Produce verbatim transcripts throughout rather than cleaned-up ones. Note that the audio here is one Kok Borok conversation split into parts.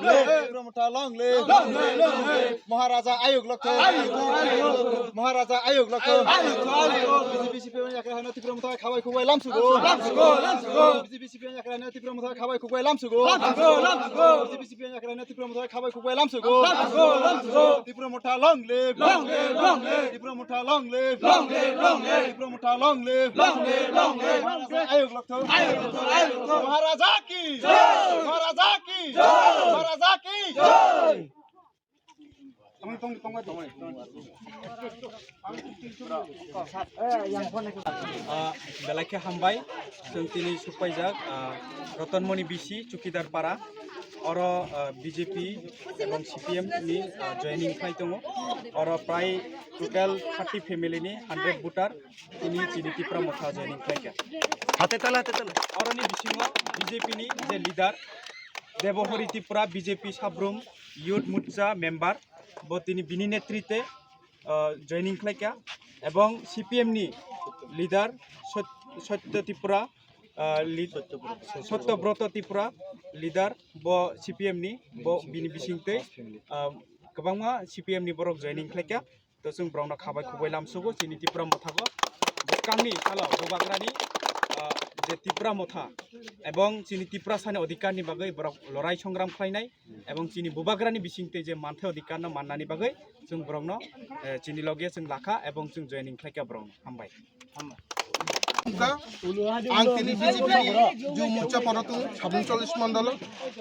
Tipra Motha long live. Long live, long live. Maharaja ayuk lokthok. Ayuk, ayuk. Maharaja ayuk lokthok. Ayuk, ayuk. B J P C P M yakra hano Tipra Motha khabai khukbai lamsugo. Lamsugo, lamsugo. B J P C P M yakra hano Tipra Motha khabai khukbai lamsugo. Lamsugo, lamsugo. B J P C P M yakra hano Tipra Motha khabai khukbai lamsugo. Lamsugo, lamsugo. Tipra Motha long live. Long live, long live. Tipra Motha long live. Long live, long live. Tipra Motha long live. Long live, long live. Maharaja ayuk lokthok. Ayuk lokthok, ayuk lokthok. Maharaja ki jai. Maharaja ki jai. Maharaja ki jai. Ah, belai khe hambai, chwng tini sukpaijak, ah, Ratanmoni bisi Chukidar Para, oro, ah, B J P ebong C P M ni, ah, joining khlai tongo, oro prai total thirty family ni hundred voter tini chini Tipra Motha joining khlaikha. Hate tala, hate tala. Oroni bisingo B J P ni je leader Debohori Tripura, B J P Sabrum Youth Morcha member, bo tini bini netrite, ah, joining khlaikha, ebong C P M ni leader Sot-, Sotto Tripura, ah, lead-, Sotto Broto Tripura leader, bo C P M ni, bo bini bisingtwi, ah, kwbangma C P M ni borok joining khlaikha. To chwng borokno khabai khukbai lamsugo chini Tipra Motha go. Bwskangni salo Bubagrani, ah, je Tipra Motha ebong chini Tiprasani odhikar ni bagwi borok lorai songram khlainai ebong chini Bubagrani bisingtwi je manthai odhikar no mannani bagwi chwng borokno, eh, chini loge chwng lakha ebong chwng joining khlaikha borokno. Hambai. Ang tini B J P ni Youth Morcha Porotung Sabrum chollish mondolo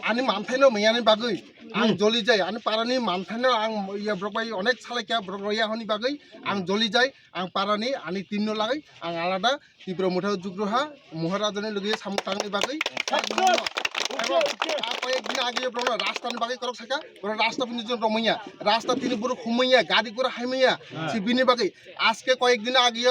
ani manthaino miyani bagwi ang joli jai, ani parani manthaino ang ya borok bai onek salai kya borok roya honi bagwi ang joli jai, ang parani ani team no lagwi ang alada Tipra Motha jugruha Maharajani logi samung tangni bagwi. Ebo a koyek din age borok rasta ni bagwi korok saka, borok rasta bini jon romaya, rasta tini borok humaya, gari gora haimaya, si bini bagwi aske koyek din age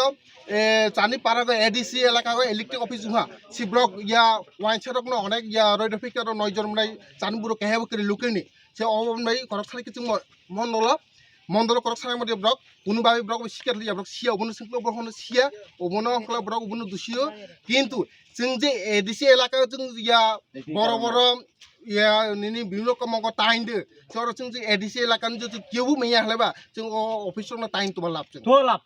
e, chani para go A D C elaka go electric office wngha. Si borok ya wainsa rok no onek ya roido phikta rok noi jon mwnai chani borok kehe bo kiri lukini. Se o mwnai korok sari kiching mo-, mondolo, mondolo korok sari modi borok. Kunu babi borok bo sikar liya borok siya obono singklo borok hono siya. Obono ongkla borok obono dusio. Kintu chwng je A D C elaka chwng ya boro boro ya nini bibhinno kamongo tain de. Soro chwng je A D C elaka ni je kebu manya hleba chwng o office rok no tain tuba lab chwng. Tuba lab.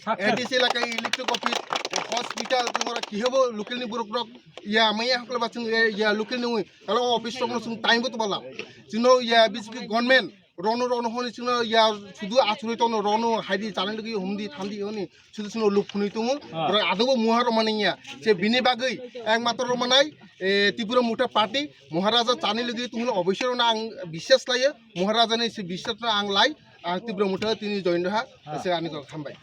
A D C elaka electric office, hospital, tumora kihebo local ni borok rok ya maya hakla ba chwng ya local ni wi kala office rok no chwng time bo to bala. Chwngno ya B J P government rono rono honi chwngno ya sudu achuroi tono rono haidi chani logi humdi thandi honi sudu chwngno luk phunui tongo. Borok adobo muha romani ya se bini bagwi ekmatro romanai, eh, Tipra Motha Party Maharaja chani logi tongno office rok no ang biswas laio. Maharaja ni se biswas no ang lai. Ang Tipra Motha tini join roha, se ani kok hambai.